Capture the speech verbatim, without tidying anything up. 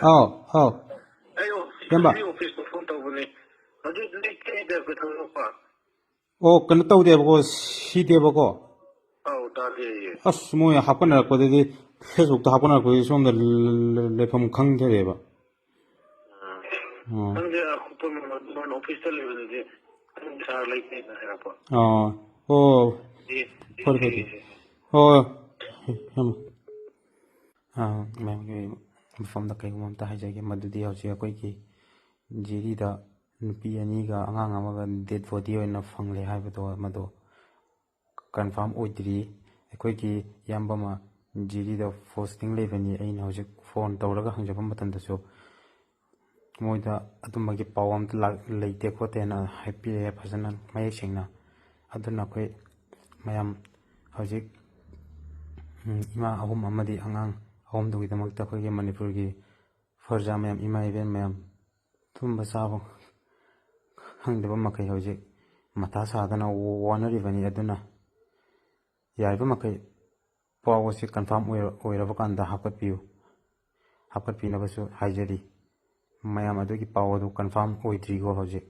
ꯑꯥꯎ, ꯑꯥꯎ꯫ ꯑꯩ ꯏꯌꯥꯝꯕ꯫ ꯑꯣꯐꯤꯁꯇ ꯐꯣꯟ ꯇꯧꯕꯅꯦ꯫ ꯑꯗꯨ ꯂꯩꯇꯦ ꯍꯥꯏꯗꯤ ꯑꯩꯈꯣꯏ ꯊꯣꯏꯗꯣꯛꯄ꯫ ꯑꯣ, ꯀꯩꯅꯣ ꯇꯧꯗꯦꯕꯀꯣ, ꯁꯤꯗꯦꯕꯀꯣ꯫ ꯑꯧ, ꯇꯥꯗꯦ ꯑꯩ꯫ ꯑꯁ, ꯃꯣꯏ ꯍꯥꯞꯀꯠꯅꯔꯛꯄꯗꯗꯤ, ꯐꯦꯁꯕꯨꯛꯇ ꯍꯥꯞꯀꯠꯅꯔꯛꯄꯗꯗꯤ ꯁꯣꯝꯗ ꯂ-, ꯂ-, ꯂ-, ꯂꯩꯐꯝ ꯈꯪꯗ꯭ꯔꯦꯕ꯫ ꯑꯣ꯫ ꯈꯪꯗꯦ, ꯑꯩꯈꯣꯏ ꯃꯃꯥ ꯑꯣꯐꯤꯁꯇ ꯂꯩꯕꯗꯗꯤ ꯑꯗꯨꯝ ꯄꯩꯁꯥ ꯂꯩꯇꯦꯅ ꯍꯥꯏꯔꯛꯄ꯫ ꯑꯣ꯫ ꯑꯣ꯫ ꯑꯦ, ꯐꯔꯦ, ꯐꯔꯦ꯫ ꯑꯦ, ꯍꯣꯏ, ꯍꯣꯏ꯫ ꯌꯥꯝ-, ꯑ, ꯃꯌꯥꯝꯒꯤ ꯃꯐꯝꯗ ꯀꯩꯒꯨꯝꯕ ꯑꯝꯇ ꯍꯥꯏꯖꯒꯦ, ꯃꯗꯨꯗꯤ ꯍꯧꯖꯤꯛ ꯑꯩꯈꯣꯏꯒꯤ ꯖꯤꯔꯤꯗ ꯅꯨꯄꯤ ꯑꯅꯤꯒ ꯑꯉꯥꯡ ꯑꯃꯒ ꯗꯦꯠ ꯕꯣꯗꯤ ꯑꯣꯏꯅ ꯐꯪꯂꯦ ꯍꯥꯏꯕꯗꯣ, ꯃꯗꯣ ꯀꯟꯐꯥꯔꯝ ꯑꯣꯏꯗ꯭ꯔꯤ꯫ ꯑꯩꯈꯣꯏꯒꯤ ꯏꯌꯥꯝꯕ ꯑꯃ ꯖꯤꯔꯤꯗ ꯄꯣꯁꯇꯤꯡ ꯂꯩꯕꯅꯤ꯫ ꯑꯩꯅ ꯍꯧꯖꯤꯛ ꯐꯣꯟ ꯇꯧꯔꯒ ꯍꯪꯖꯕ ꯃꯇꯝꯗꯁꯨ ꯃꯣꯏꯗ ꯑꯗꯨꯝꯕꯒꯤ ꯄꯥꯎ ꯑꯝꯇ ꯂꯥꯛ-, ꯂꯩꯇꯦ ꯈꯣꯠꯇꯦꯅ ꯍꯥꯏꯕꯤꯔꯛꯑꯦ ꯐꯖꯅ ꯃꯌꯦꯛ ꯁꯦꯡꯅ꯫ ꯑꯗꯨꯅ ꯑꯩꯈꯣꯏ ꯃꯌꯥꯝ ꯍꯧꯖꯤꯛ, ꯎꯝ, ꯏꯃꯥ ꯑꯍꯨꯝ ꯑꯃꯗꯤ ꯑꯉꯥꯡ ꯑꯍꯨꯝꯗꯨꯒꯤꯗꯃꯛꯇ ꯑꯩꯈꯣꯏꯒꯤ ꯃꯅꯤꯄꯨꯔꯒꯤ ꯐꯔꯖꯥ ꯃꯌꯥꯝ, ꯏꯃꯥ ꯏꯕꯦꯟ ꯃꯌꯥꯝ, ꯇꯨꯝꯕ ꯆꯥꯕ ꯈꯪꯗꯕ ꯃꯈꯩ ꯍꯧꯖꯤꯛ ꯃꯊꯥ ꯁꯥꯗꯅ ꯋꯥꯅꯔꯤꯕꯅꯤ꯫ ꯑꯗꯨꯅ ꯌꯥꯔꯤꯕ ꯃꯈꯩ ꯄꯥꯎ ꯑꯁꯤ ꯀꯟꯐꯥꯔꯝ ꯑꯣꯏꯔ-, ꯑꯣꯏꯔꯕ ꯀꯥꯟꯗ ꯍꯥꯞꯀꯠꯄꯤꯌꯨ, ꯍꯥꯞꯀꯠꯄꯤꯅꯕꯁꯨ ꯍꯥꯏꯖꯔꯤ꯫ ꯃꯌꯥꯝ ꯑꯗꯨꯒꯤ ꯄꯥꯎ ꯑꯗꯨ ꯀꯟꯐꯥꯔꯝ ꯑꯣꯏꯗ꯭ꯔꯤꯀꯣ ꯍꯧꯖꯤꯛ꯫